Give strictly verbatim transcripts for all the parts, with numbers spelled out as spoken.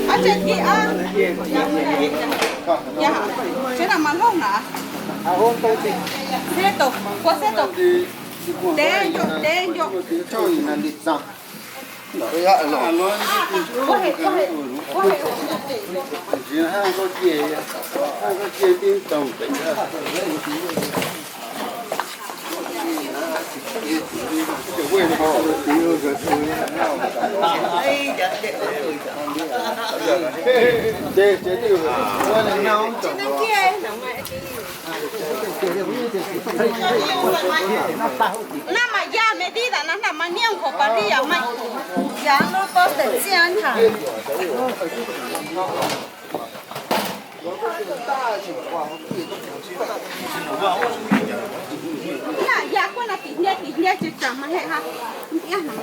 Aa, cheⁿ ntyjiꞌ aa. Ya, cheⁿ na maljomnaꞌ. Seto, cua seto. Teeꞌndyoꞌ, teeꞌndyoꞌ. Chjooꞌ yuu na nditsaⁿ. Ndoꞌ ya lo. Cua jeꞌ, cua jeꞌ, cua jeꞌ. Nchii na jaa ncochieya, jaa ncochie tintom peiꞌ. Na maya medida na jnda̱ maniom nncjo parrillameiⁿꞌ, ya nluii poste tsia ntyja. Na ya cweꞌ na tijndye tijndye chaꞌ chaꞌ majeꞌ ja ntyꞌiaⁿ na.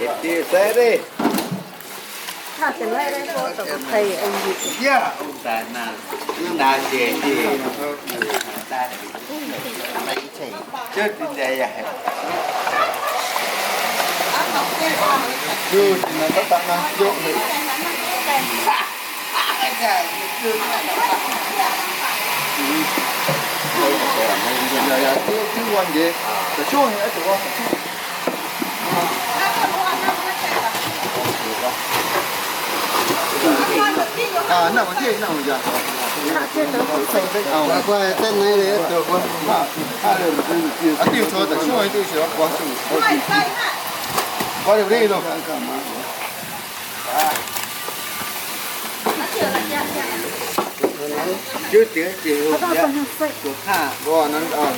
Eti seri. Jâ teleiꞌ rei joꞌ tocotjeiꞌ ꞌo nquiuꞌ. Ya, ꞌu ta na, ta xeⁿ ti, ta xeⁿ. Chớ ti ndya̱a̱ ya jeꞌ. Chuu ti na tataꞌnaⁿ ꞌndyoꞌ jeꞌ. Chữ tiếng chỉ hụt nhá. Của Kha. Của nó ăn.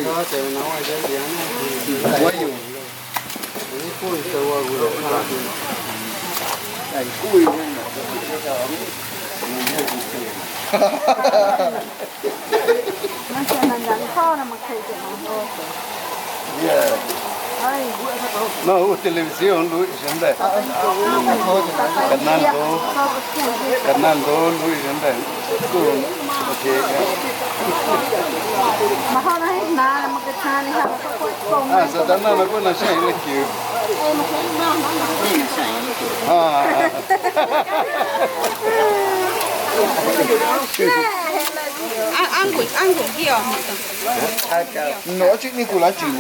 Nó sẽ nói cái tiếng. Quá nhiều. Cái cùi. Nó sẽ là nhắn kho nó mà khui cho nó. Yeah. Ai. No, televisión, Luis, siempre. Canal dos. Canal dos, Luis, siempre. Tú, ok, ya. Ah, Satanás na cweꞌ naxjeⁿ nlquiu. Ah, Aa, aa nncwinquio. No, chiꞌ ñeculachiꞌ.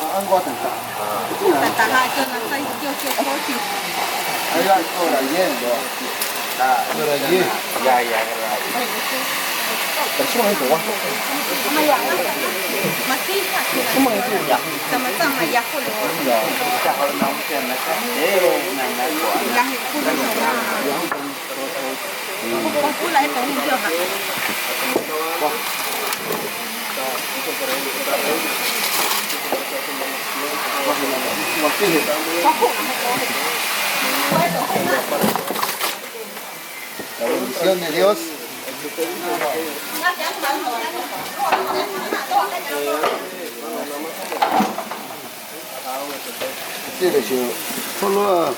Aa nncwa teiꞌntaⁿ. Ta̱ta̱ ja ꞌo na tseitquio quio coche. Aa ya, ora diez ndoꞌ. Ora diez. Ya, ya, ya. Pero solamente guapo. Matija. ¿Cómo es tu? Tsa matsa maya color. Ya, ya, ya. La bendición de Dios. Solo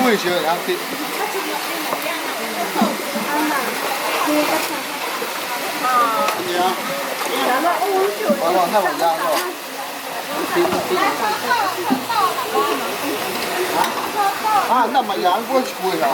Uy, xeⁿ na ti. Ya. Vamos, vamos, ya, no. Ah, na mayaⁿ ncuee xcwe ja.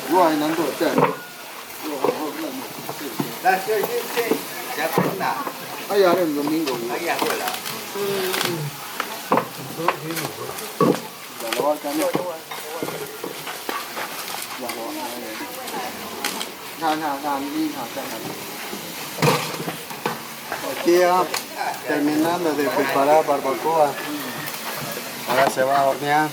Luaj na ndoꞌ tsa̱. Aa ya rem domingo. Aquí ya terminando de preparar barbacoa. Ahora se va a hornear.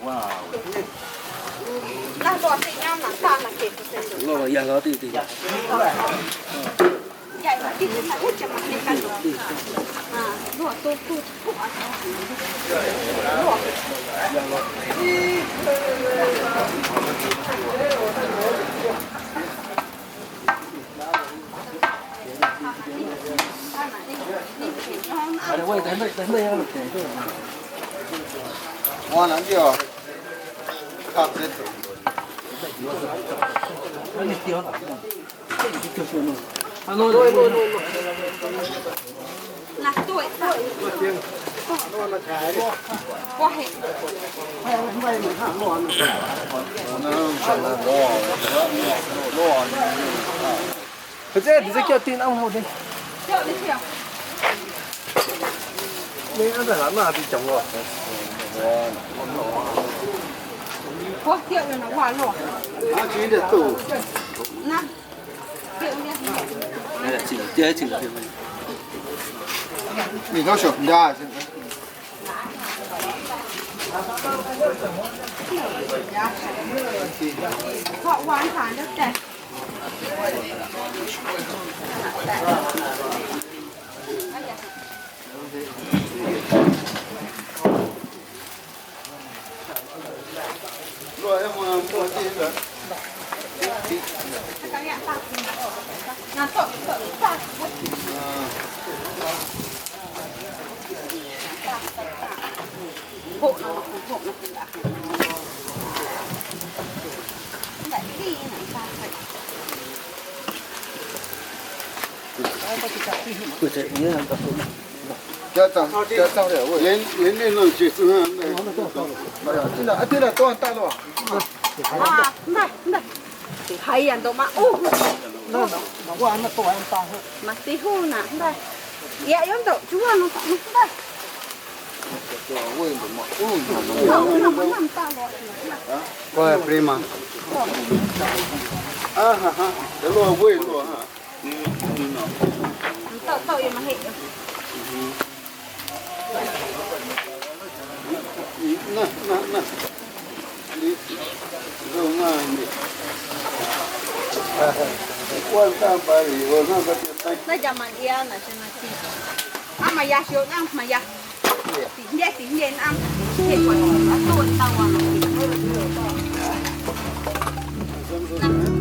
Wow. Laa luaꞌ seijñoom na ntaꞌ na que tu sendo. Luaꞌ ya lo ti ti. Ya, ya, ti ti na ꞌu chama ne ka lo. Ah, luaꞌ tu tu. Luaꞌ. Jöꞌ tseꞌ, tꞌu tseiꞌ cioꞌ tiꞌ nꞌom joꞌ ti. Ꞌu nda̱ jlaꞌ naaⁿ tiꞌ chom luaꞌ. Aa, chii ndya̱ tu. Na. Aa, chii ndya̱, chii ndya̱. 你都手很大，现在。Quiero estar, quiero estar de abuelo. Len, len, len, no, sí, sí, no, no. Vaya, tira, tira, todo está, no. Aa, jnda̱, jnda̱. Tiljeiiya ndoꞌ maꞌu. Mawa na tua̱a̱ nta. Mati juunaꞌ jnda̱. Yaꞌyoꞌ ndoꞌ, chuu wano taꞌ na jnda̱. Ndoꞌ, ndoꞌ, ndoꞌ, ndoꞌ, ndoꞌ. Oye, prima. Ajá, ajá. Te lo abuelo, ajá. Ntoꞌ, ntoꞌ, yuu majeꞌ. Na, na, na. Listo. Ndoꞌ, na, na. Cuánta barrio, no, no, no. Na ya mañiana, xeⁿ na ti. Aa maya xio ꞌñom maya. Tijndye, tijndye nꞌom. Jeꞌ cwaꞌ na tueꞌ tawa na.